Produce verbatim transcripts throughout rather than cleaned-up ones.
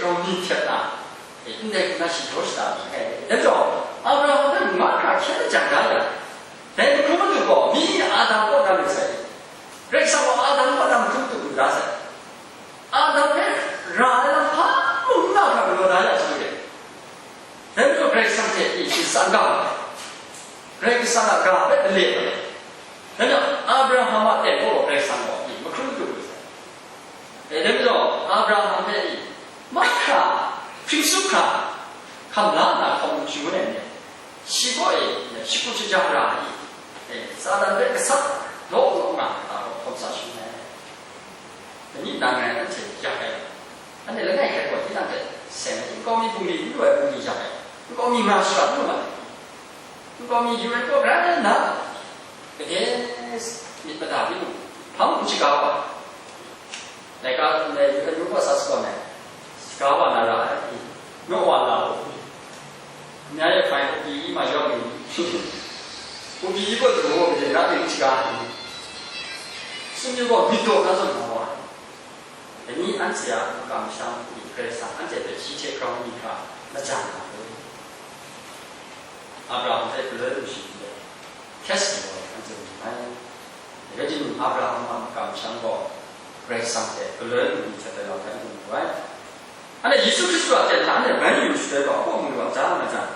grau mi htet na, e, ndai hku na shi daw shada ai. Dai majaw, Abraham hpe mahkra hkyen lajang da ya, dai mahkra madu gaw, mi Adam kaw na lu sai. Karai Kasang gaw Adam kaw na mahkra madu lu da sai. Adam hpe ra ai lam hpa mung n nga hkra galaw da ya shi re. Dai majaw Karai Kasang hte i shi san ga ai. Karai Kasang a ga hpe gale ai. Dai majaw Abraham a ten gaw Karai Kasang gaw i mahkra madu lu sai. E, dai majaw, Abraham hpe i, mahkra, hpring sup hkra, hkam la nna hkawm chyu ai ni, shi gaw e, shi hku shaja ra ai, e, Satan hpe gasat law law nga ai hta gaw hkawm sa shangun ai. Dai ni nang ngai anhte yak ai, anhte langai hkrai gaw tinang hte seng ai, nkau mi bungli n lu ai bungli yak ai, nkau mi nga shara n lu ai. Nkau mi yu ai kaw rai nna, gade myit mada byin u, hpang n shaga wa, laika ndai yu ai yu gaw sa sagawn ai, shaga wa na ra ai, naw wa na u, nya e hpai hpapi ma yawng ni, hpapi gaw du gaw gade na byin shaga ai, sumyu gaw myit daw na zawn na wa ai. Dai ni anhte a makam masham hku Karai Kasang anhte hpe shi hte grau mi hkra majang nga ai. Abraham hpe galoi lu shi ndai, test ni gaw anhte mu ai. Rai timung, Abraham a makam masham gaw Karai Kasang hte galoi lu ni htet ai lam hpe anhte mu ai. Anhte Yesu Hkristu a ten hta anhte bai yu shaloi gaw, hpaw mu lu a ja nga jang,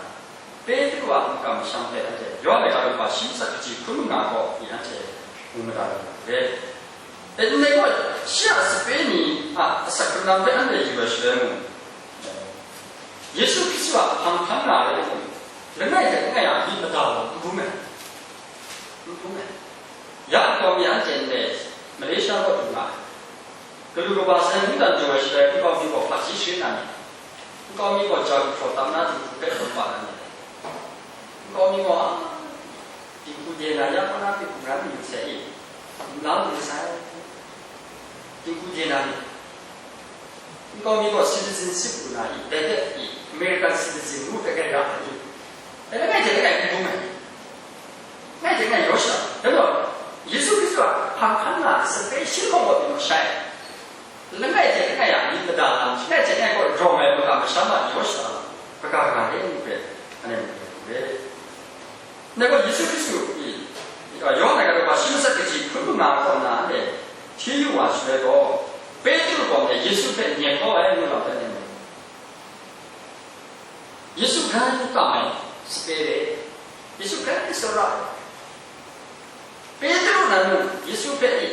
Petru a makam masham hpe anhte Yawhan laika daw shi matsat kaji hkun manga gaw pyi anhte mu mada lu ai. E, ndai gaw, shi a sape ni a asak hkrung lam hpe anhte yu ai shaloi mung, Yesu Hkristu a hpang hkan nga ai mung, langai hte langai a myit mada gaw n bung ai, n bung ai. Ya nkau mi anhte ndai Malaysia kaw du nga ai. Galu kaba sai mungdan jaw ai shaloi, nkau mi gaw hpaji sharin na myit, nkau mi gaw ja gumhpraw tam na dinghku hpe hkrum pa na myit, nkau mi gaw, a, dinghku de na ya kaw na hpe hkungran mayu sai i, n la lu sai, dinghku de na myit, nkau mi gaw citizenship lu na i, dai hte i, American citizen ngu hpe grai ra ai i, dai langai hte langai n bung ai. Langai hte langai yaw shada, dai majaw, Yesu Hkristu a hpang hkan nga ai sape shi lahkawng gaw pyi mat shai. Langai hte langai a myit mada lam, langai hte langai gaw rawng ai makam masham a yaw shada lam, kaga kaga re ai ni hpe, anhte mu ai hku re. Dai gaw Yesu Hkristu i, Yawhan laika daw shi matsat kaji hkun manga kaw na anhte hti yu wa shaloi gaw, Petru gaw ndai Yesu hpe nyet kau ai ngu lam hpe anhte mu ai. Yesu grai kam ai sape re, Yesu grai tsawra ai. Petru nan mung Yesu hpe i,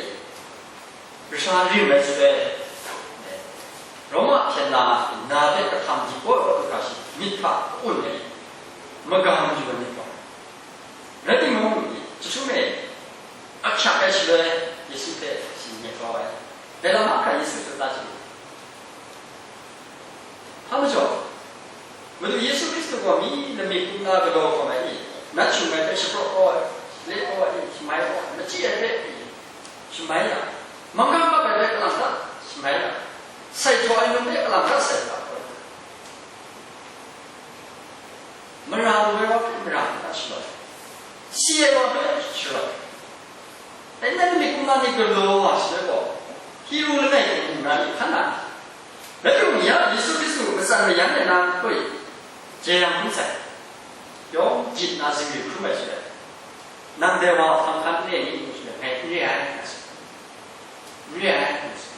kasha rim ai shaloi, Roma hpyen na na hpe kahtam di kawt kawt lu hkra shi myit hta ka-un ai, magam yu ai myit gaw, rai timung, jahtum e ahkyak ai shaloi Yesu hpe shi nyet kau ai. Dai lam mahkra Yesu hpe ta chye. Hpa majaw, Madu Yesu Hkristu gaw mi lamik kumla galaw hkawm ai i, nat shung ai hpe shapraw kau ai, le kau ai i, shamai kau ai, machyi ai hpe i, shamai ya, manggang mak ai hpe kalang ta shamai ya, sai htaw ai num hpe kalang ta sai hta kau ai, mara lu ai wa hpe mara hta shalawt ai, si ai wa hpe shalawt ai. Dai nang myit kumla ni galaw wa shaloi gaw, Hibru langai hte mung na ni hkan na, rai timung, ya Yesu Hkristu matsan mayan ai na hkoi jeyang hpung sai, yawng jit na zingri hkrum ai shaloi, nang dai wa a hpang hkan n re ni ngu shaloi, ngai n re ai, nga sai. N re ai, nga sai.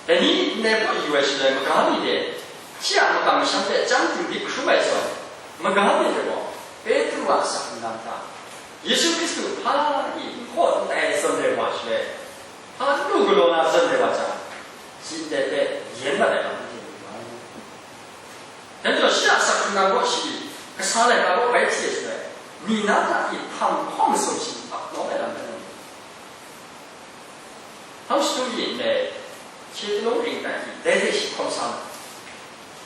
Dai ni ndai hpaw yu ai shaloi, maga mi de, shi a makam masham hpe chyang krim di hkrum ai zawn, maga mi de gaw, Petru a asak hkrung lam hta, Yesu Hkristu hpa i n hkaw n tai ai zawn rai wa shaloi, hpa n lu galaw na zawn rai wa jang, shi ndai hpe yen mat ai lam n hte lu ai. Dai majaw, shi a asak hkrung lam gaw shi, kasa laika gaw bai hti ai shaloi, mi na hta i hpang hkawng masum shi ap nawng ai lam hpe nang Hpang shadum yin ndai, hkye talung ring tai hte, dai hte shi hkawm sa ma ai.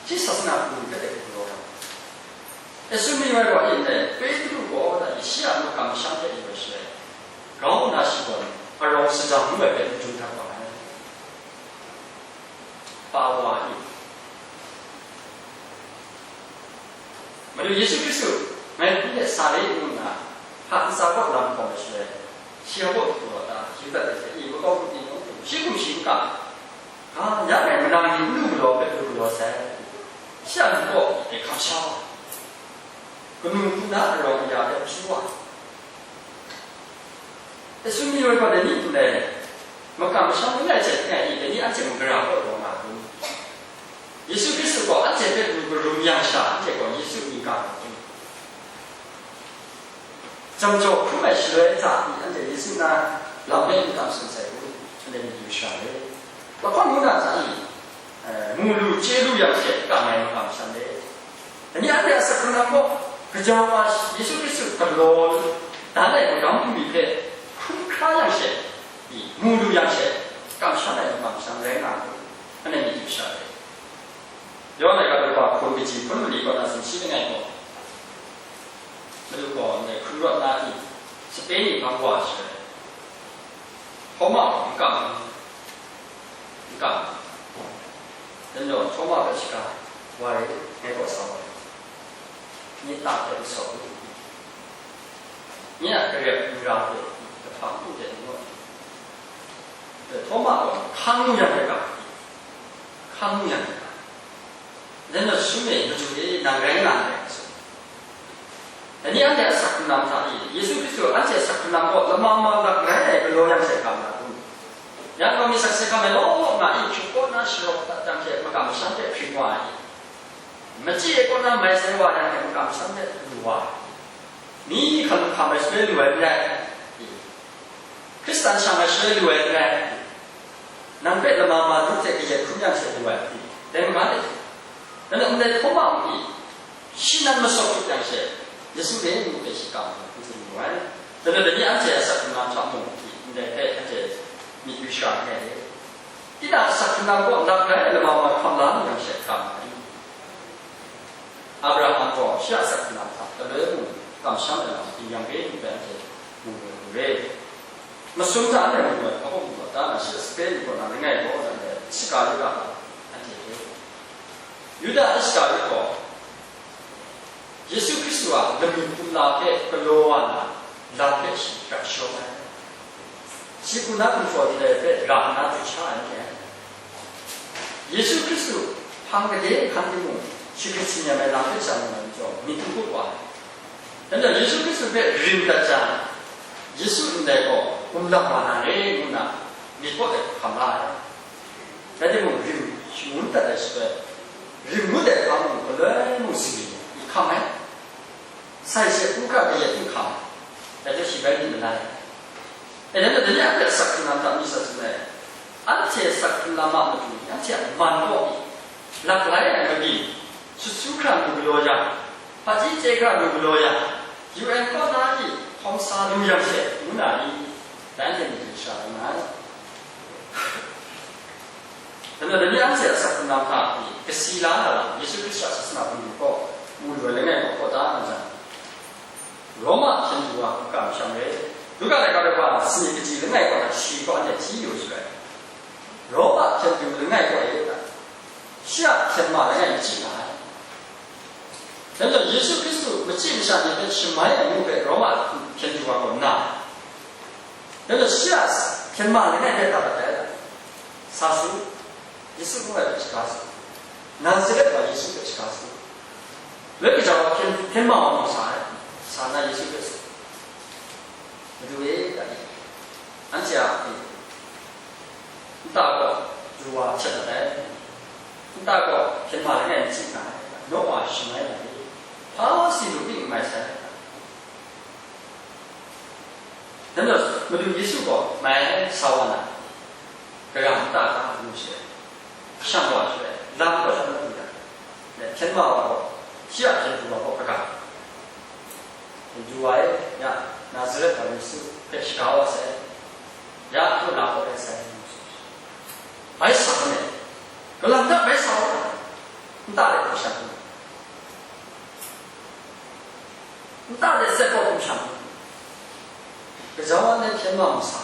Shi sasana hpung hpe de galaw ai. E, tsun mayu ai wa yin ndai, Petru gaw da shi a makam masham hte yu ai shaloi, grau nna shi gaw arau sadang ngu ai hpe n jung htak wa ai. Pa wa i, Madu Yesu Hkristu, ngai hpung de sa re ngu nna, hpa ntsa kaw lam hkawm ai shaloi, shi a baw hkru wa ta, yu dat ai hte, i, makau hku tinang hte, shi hkum shi n kam, ga ya ngai manang ni n lu galaw hpe lu Shan gaw e hkam sha wa, kanu hku na arawng aya hpe hpyi wa, e sumri ai gaw dai ni hte makam masham langai hte langai i, dai ni anhte mung gara kaw rawng nga u. Yesu Hkristu gaw anhte hpe lu karum yang sha, anhte gaw Yesu mying ga nga u. Jang jaw hkrum ai shaloi hta i, anhte Yesu na lam hpe n kam tsun sai u, anhte myit yu sha re. Lahkawng ngu na hta i, eh, mu lu chye lu yang hte kang ai makam shan re. Dai ni anhte a sakhkun lam gaw, gaja wa Yesu Hkristu galaw dan ai magam bungli hpe hkrum hkra yang she, i, mu lu yang she, kamsham ai makam shan rai nga u, anhte myit yu sha re. Yawhan laika daw hpung kaji hpun mali kaw na sumshi langai gaw, Madu gaw ndai hkun rawt na i, sape ni hpang wa ai shaloi, Htawma gaw n kam, n kam. Dai majaw Htawma hpe shaga, Wa e, ngai kaw sa wa, nye ta hpe n saw u, nye a garep n ra hte lahpang u de n gaw. Htawma gaw hkang nu yang hpe kam, hkang nu yang hpe kam. Dai majaw Yesu e, Madu e, nang rai nga ndai, a tsun. Dai ni anhte a sakhkun lam hta i, Yesu Hkristu anhte a sakhkun lam gaw lama ma lak rai ai galaw yang she kam na u. Yang gaw myit sakse hkam ai law nga i, hkyuk kaw na sharawk dat jang hte makam masham hpe hpring wa ai. Machyi ai kaw na mai sai wa yang hte makam masham hpe lu wa ai. Ni hkam hkam ai shaloi lu ai n rai. Hkristan shang ai shaloi lu ai n rai. Nang hpe lama ma lu hte kayat hkrum yang she lu ai, dai n ga ai. Nang ndai Htawma mung i, shi nan masawp hkrup yang she, Yesu e ngu hpe shi kam ai, n tsun lu ai. Dai majaw dai ni anhte a sakhkun lam hta mung i, ndai hpe anhte myit yu sha n ai re. Tinang a sakhkun lam gaw lak rai ai lama ma hkam la lu yang she kam ai. Abraham gaw shi a sakhkun lam hta galoi mung kamsham ai lam, yin yang hpe mung bai anhte mu lu ai re. Masum hta anhte mu lu ai hpa gaw mu ga ta na, shi a sape ni kaw na langai gaw, anhte Iskariot a, anhte hpe, Yuda Iskariot gaw, Yesu Hkristu a lamik kumla hpe galaw wa na, lam hpe shi rak shawng ai. Shi hku na gumhpraw ndai hpe ra nna du sha ai hte, Yesu Hkristu hpang gade hkan timung, shi hkrit shi nem ai lam hpe sha mu ai majaw, myit n kut wa ai. Dai majaw Yesu Hkristu hpe rim dat jang, Yesu ndai gaw gumlang wa na re ngu na, myit kaw ai hkam la ai. Rai timung, rim shangun dat ai shaloi, rim ngut ai hpa mung galoi mung zingri ai, i hkam ai. Sai she hkra kayat n hkam ai, dai hte shi bai myit malai ai. E, dai majaw dai ni anhte a sakhkun lam hta myit sa tsun ai. Anhte a sakhkun lam a matu, anhte a man kaw i, lak lai ai mabyin, sut su hkra lu galaw yang, hpaji chye hkra lu galaw yang, U N kaw na i hkawm sa lu yang she, ngu na ni, dai anhte myit yu sha nga ai. Dai majaw dai ni anhte a sakhkun lam hta i, kasi la na lam, Yesu Hkristu a sasana bungli kaw mu lu ai langai kaw, kaw ta na jang, Roma hpyen du wa hku kamsham re. Luka laika daw hpa sini kaji langai kaw na shi gaw anhte hti yu shaloi, Roma hpyen du langai kaw e, shi a hpyen ma langai n chyi nga ai. Dai majaw Yesu Hkristu machyi masha ni hpe shamai ai ngu hpe Roma hpyen du wa gaw na, dai majaw shi a hpyen ma langai hpe ta dat ai. Sa su, Yesu ngu ai hpe shaga su, Nazaret wa Yesu hpe shaga su, loi kaja wa hpyen, hpyen ma wa mu sa ai, sa nna Yesu hpe tsun. Madu e, anhte a, nta gaw du wa htet mat ai, nta gaw hpyen ma langai n chyi nga ai, naw wa shamai nga ai, hpa si lu pyi n mai sai. Dai majaw Madu Yesu gaw mai sa wa na, gara nta hkra ngu she, shang wa she, lam gaw shang madu ya, hpyen ma wa gaw, shi a hpyen du wa gaw kaga, hpyen du wa e, ya, Nazaret wa Yesu hpe shaga wa sai, ya, hkru na gaw rai sai, ngu shi. Bai sa me, kalang ta bai sa wa, nta de hkru shang ngu. Nta de sat kaw hkum shang, gaja wa ndai hpyen ma mu sa,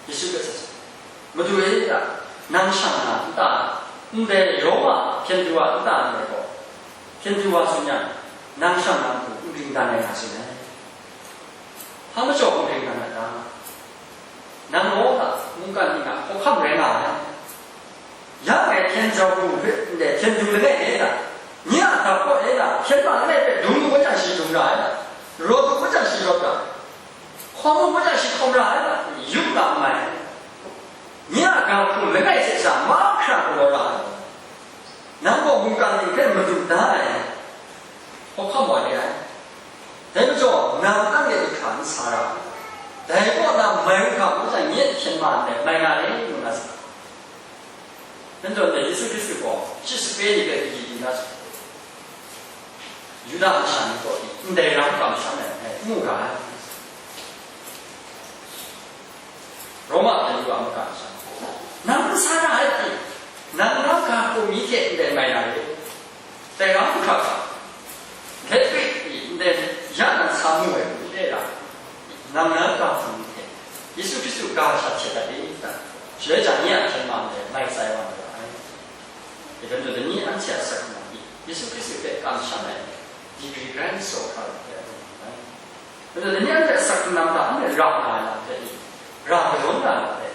Yesu hpe sa sa, Madu e, nang shang na nta, ndai Roma hpyen du a nta ndai gaw, hpyen du wa tsun yang, nang shang na matu n ring dan ai nga tsun ai. Hpa majaw n ring dan ai ta? Nang gaw mungkan ning a hkawhkam rai nga ai. Ya ngai hpyen jau hku hpe ndai hpyen du langai e ta? Nye a hta kaw e na, hpyen ma langai hpe dung lu wa jang shi dung ra ai na, rawt lu wa jang shi rawt ra ai, hkawm lu wa jang shi hkawm ra ai na, yup nga n mai. Nye a ga hku langai hte sha mahkra galaw ra ai. Nang gaw mungkan ning hpe madu da ai, hkawhkam wa re ai. Dai majaw, nang nang e hkra n sa ra ai. Dai kaw na mai hkra wa jang, nye hpyen ma ndai mai nga re, ngu na sa. Nanhte Yesu Hkristu gaw shi sape ni hpe pyi di na su. Yuda masha ni gaw ndai ram kamsham ai, ai, n mu ga ai. Roma hte yu a makam sha. Nang n sa na ai hte, nang na ga hku mi hte ndai mai na re. Dai ram hkra hkra, let grip pyi ndai ya nang sa mu ai hku re ra, nang na ga hku mi hte, Yesu Hkristu ga sha hte dat e ta? Shaloi jang nye a hpyen ma ndai mai tsai wa na ra ai. Dai hpang de ni anhte a sak na pyi, Yesu Hkristu hpe kamsham ai, degree grai n saw hkra ai. Majaw, dai ni anhte a sak hkrung lam hta anhte ra nga ai lam hte, ra kadawn nga ai lam hte,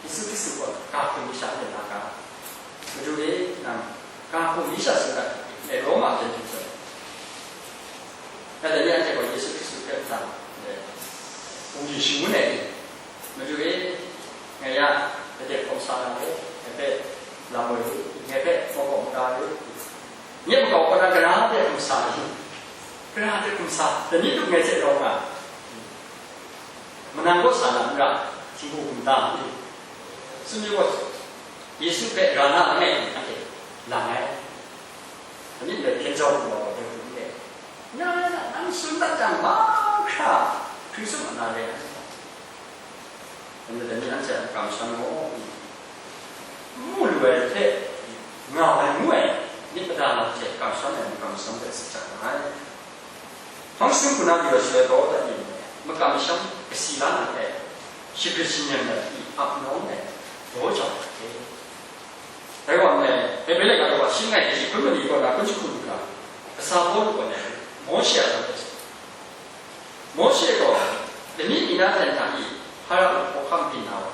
Yesu Hkristu gaw ga hku mi sha anhte na ga. Madu e, nang ga hku mi sha tsun dat, e, Roma jan hte zawn. Nang dai ni anhte gaw Yesu Hkristu hpe nhtang, e, hpung di shangun ai ni, Madu e, ngai ya, ngai hte hkawm sa na re, ngai hpe lam woi u, ngai hpe hkawm hkawm da re. Nye makau kaw na, gara hpe hkum sa ai? Gara hpe hkum sa, dai ni tup ngai hte rau nga. Manang kaw sa na n ra, htingbu hkum da ai. Sumsing gaw, Yesu hpe ra na langai hte lang ai. Dai ni ndai hpyen jau hkum wa gaw dai hkum n re. Na, na, nang tsun dat jang, mahkra hkri sum na re ai. Dai ni anhte a kamsham gaw, n mu lu ai hte nga ai ngu ai, myit mada lam hte kamsham ai makam masham hpe tsit jang nga ai. Hpang sung hku na pyi wa shaloi gaw dat mi ai, makam masham kasi la na hte, shagrit shanyen ai pyi ap nawng ai, daw jau ai hte. Dai wa nme, Hebre laika daw shi langai kaji hkun mali kaw na hkun jahku lu ga, kasa Pawlu gaw nme, Mawshe a lam hpe tsun. Mawshe gaw, lani mi na ten hta i Hpara hkawhkam byin na wa,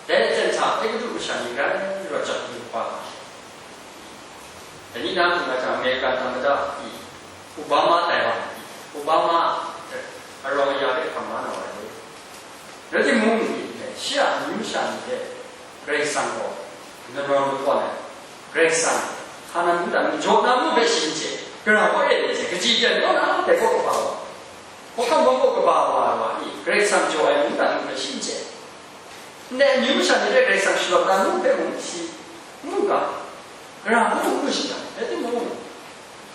dai ten hta Egutu masha ni grai rawt jang lu kaba nga ai. Lani na hku nga jang, American tamada i, Obama tai wa, Obama arawng aya hpe hkam la na wa ai. Rai timung, shi a amyu masha ni hte Karai Kasang gaw, n-, n-, n-, n-, Karai Kasang, hpa na ngu dan, jaw na ngu hpe shi n chye, gara kaw e n chye, kaji pyan kaw na dai kaw kaba wa, hkawhkam wang kaw kaba wa ai wa ni, Karai Kasang jaw ai ngu dan ngu hpe shi n chye. Ndai amyu masha ni hpe Karai Kasang sharawt na ngu hpe mung shi n mu ga, gara ngu ngu shi ga, rai timung,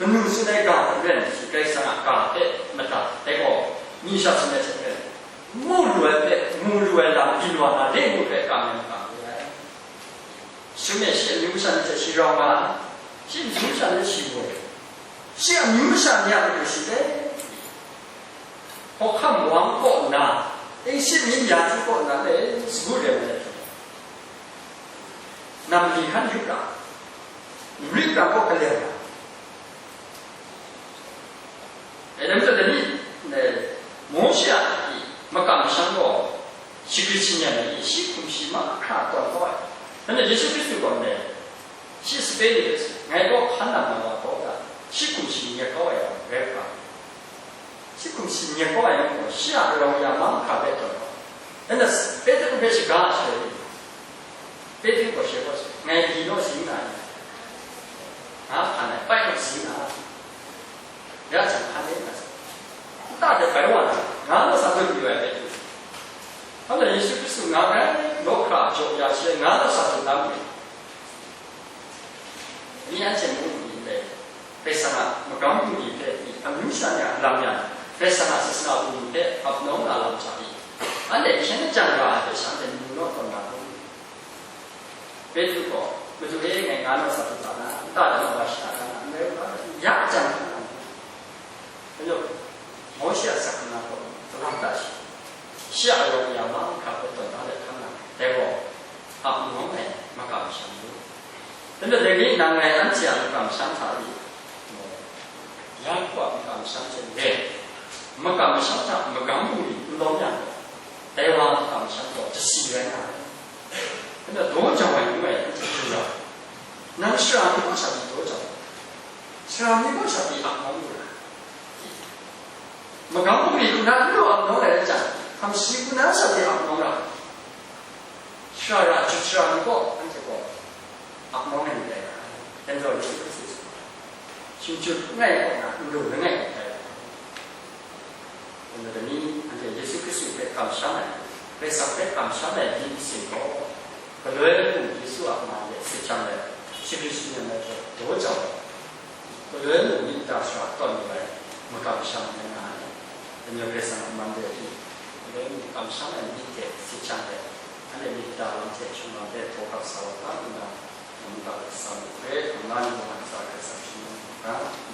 kanu tsun ai ga hte maren shi Karai Kasang a ga hpe madat ai gaw, mi sha tsun ai hte maren, mu lu ai hpe, mu lu ai lam byin wa na, le ngu hpe kam ai makam re ai. Sum e, shi amyu masha ni hte shi rau nga ai, shi amyu masha ni shi woi, shi amyu masha ni a matu shi hpe hkawhkam wang kaw nna, Egutu myi ya hte kaw nna, e, sagu rem ai, nam li hkan yu ra, nri hkang kaw kalem ra. E, dai majaw, dai ni, e, Mawshe a makam masham gaw, shagrit shanyen ai, shi hkum shi mahkra tawn kau ai. Anhte Yesu Hkristu gaw ndai, shi sape ni hpe tsun, ngai gaw hkan nang na wa gaw, shi hkum shi n yet kau ai yang rai hkra, shi hkum shi n yet kau ai yang gaw, shi a arawng ya mahkra hpe tawn kau ai. Anhte Petru hpe shaga ai shaloi ni, Petru gaw shi gaw, ngai li naw zing na ni, nga hkan ai, pai naw zing na, ya jang hkan e na sa, nta de bai wa na, nga naw sa tut yu ai Petru. Hpa na Yesu Hkristu nga rai, law hkra jaw ya shi, nga naw sa tut na mi? Ni anhte mu n ri ndai, Karai Kasang a magam bungli hpe i, amyu sha ni a lam yang, Karai Kasang a sasana bungli hpe ap nawng na lam hta i, anhte hkyen lajang ra ai hpe sha anhte mu naw tawn na hku. Petru gaw, Madu e, ngai nga naw sa du ga na, nta de naw wa shada ga na, n rai u ga, ya jang hkra na. Majaw, Mawshe a sak hkrung na gaw, kalam da shi, shi a arawng ya mahkra hpe tawn da let hkam na, dai gaw, ap nawng ai makam masham lu. Dai majaw, dai ni nang ngai anhte a makam masham hta e, Yaku a makam masham hte n-, makam masham hta magam bungli n lawm yang gaw, dai wa a makam masham gaw jasi rai nga ai. Dai majaw, daw jau ai ngu ai, anhte hkring ga, nang shara ni kaw sha pyi daw jau ai. Sara ni gaw sha pyi ap nawng lu ra. Magam bungli hku na n lu ap nawng ai rai jang, hkam shi hku na sha pyi ap nawng ra. Shara ra, jut shara ni gaw, anhte gaw ap nawng ai myit dai ra. Dai majaw Yesu Hkristu tsun ai, shingkyut langai kaw na, n lu langai kaw dai ra. Dai majaw dai ni, anhte Yesu Hkristu hpe kamsham ai, Karai Kasang hpe kamsham ai ni hte gaw, galoi mung Yesu a man de sit jang let, shingri shingyan ai hte daw jau ai. Galoi mung myit ta shara tawn lu ai, makam sham ai nga ai. Dai majaw Karai Kasang a man de pyi, galoi mung kamsham ai myit hte sit jang let, anhte myit ta lam hte shingkang hpe htaw hkap sa wa ga nna, mungga hpe sa mu hkre, hkam la ni gaw ntsa Karai Kasang shingkang hkra.